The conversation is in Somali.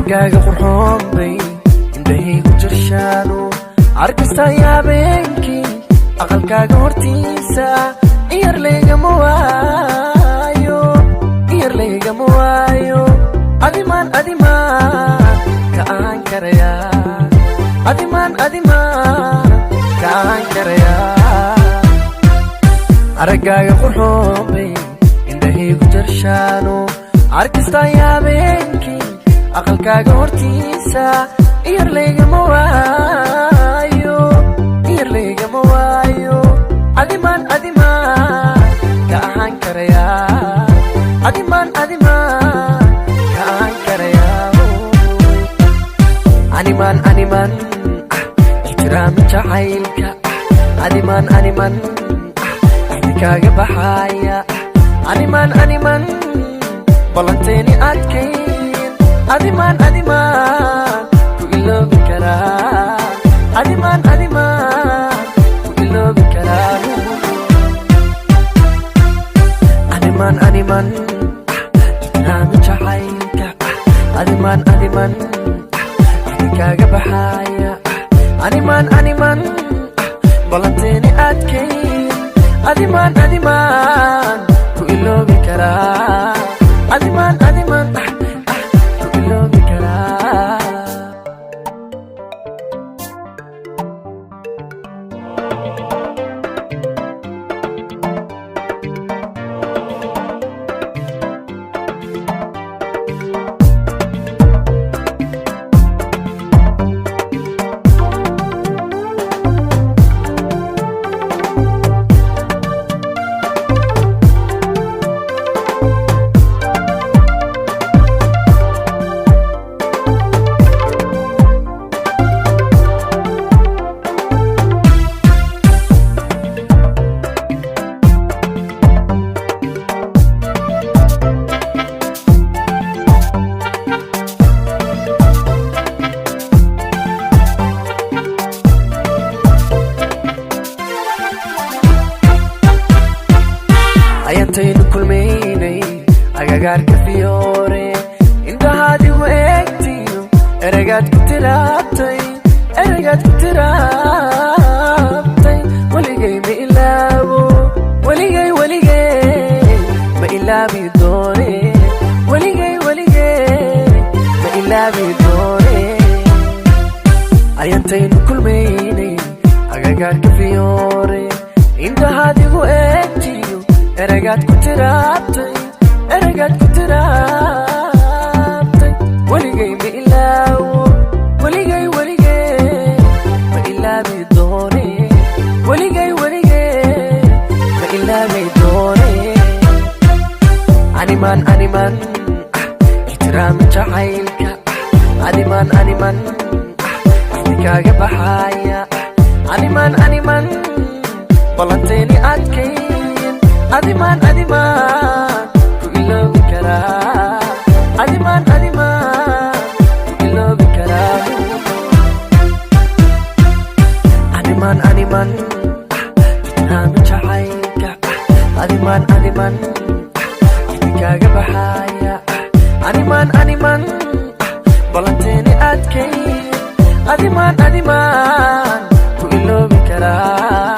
Araggaaga qurxoon bay indhahaygu jarshaano, arkastaa habeenkii aqalkaaga hortiisa iyar laygama waayo, iyar laygama waayo. Adimaan, adimaan ka ahaan karaya, adimaan, adimaan ka ahaan karaya. Araggaaga qurxoon bay indhahaygu jarshaano, arkastaa habeenkii aqalkaaga hortiisa iyar laygama waayo, iyar laygama waayo. Adimaan, adimaan ka ahaan karaya, adimaan, adimaan ka ahaan karaya. Animaan, animaan ixtiraami jacaylka, adimaan, animan kaaga baxaya. Animaan, animan ballanteeni adkayn, adimaan, adimaan ku iloobi karaa, adimaan, adimaan ku iloobi karaa. Animaan, animan ixtiraami jacaylka, adimaan, adiman kaaga baxaya. Animaan, animan ballanteeni adkayn, adimaan, adimaan ku iloobi karaa, adimaan, adimaan ku iloobi karaa. Ayantaynu kulmaynay agagaarka Fiyoore, indhahaad igu eegtiyo ereygaad ku tiraabtay, ereygaad ku tiraabtay, weligay ma ilaawo, weligay, weligay ma ilaabi doone, weligay, weligay ma ilaabi doone. Ayantaynu kulmaynay agagaarka Fiyoore, indhahaad igu eegtiyo ereygaad ku tiraabtay, ereygaad ku tiraabtay, weligay ma ilaawo, weligay, weligay ma ilaabi doone, weligay, weligay ma ilaabi doone. Animaan, animan ixtiraami jacaylka, adimaan, animan kaaga baxaya. Animaan, animan ballanteeni adkayn, adimaan, adimaan ku iloobi karaa, adimaan, adimaan ku iloobi karaa. Animaan, animan ixtiraami jacaylka, adimaan, animan kaaga baxaya. Animaan, animan ballanteeni adkayn, adimaan, adimaan ku iloobi karaa.